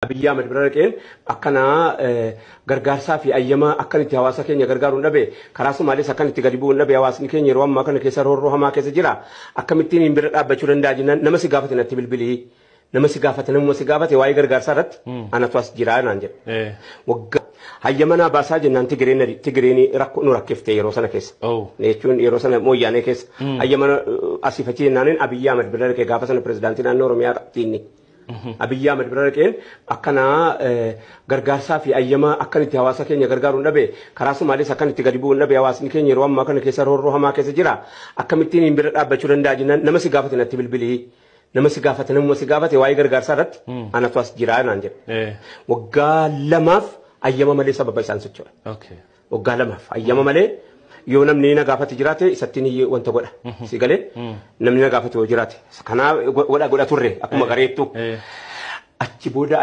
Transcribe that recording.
Abiyyi Ahmed bira dhaqeen akkanaa gargaarsaa fi ayyama akkan itti hawaasa keenya gargaaruun dhabe, karaa Somaalees akkan itti gadi bu'uun dhabe, hawaasni keenya yeroo ammaa kana keessa roorroo hamaa keessa jira, akkamittiin hin bira dhaabbachuu danda'a jennaan, nama si gaafate natti bilbilii, nama si gaafate, namuma si gaafate waa'ee gargaarsaa irratti anatu as jira naan jedhe. Waggaa hayyama naa baasaa jennaan Tigireen rakkoo nu rakkifte yeroo sana keessa. Jechuun yeroo sana Mooyyaanee keessa hayyama asiif achi jennaaniin Abiyyi Ahmed bira dhaqee, gaafa sana pirezidaantii naannoo Oromiyaa tiinni. Abiyyi Ahmed bira dhaqeen akkanaa gargaarsaa fi ayyama akkan itti hawaasa keenya gargaaruun dhabe, karaa Somaalees akkan itti gadi bu'uun dhabe, hawaasni keenya yeroo ammaa kana keessa roorroo hamaa keessa jira, akkamittiin hin bira dhaabbachuu danda'a jennaan, nama si gaafate natti bilbilii, nama si gaafate, namuma si gaafate waa'ee gargaarsaa irratti anatu as jira naan jedhe. Waggaa 2f ayyama malee sababa isaan socho'e. Waggaa 2f ayyama malee yoo namni na gaafate jiraate isattiin wanta godha. Si galee, namni na gaafate yoo jiraate. Kanaaf godha godha turre akkuma gareettu. Achi booda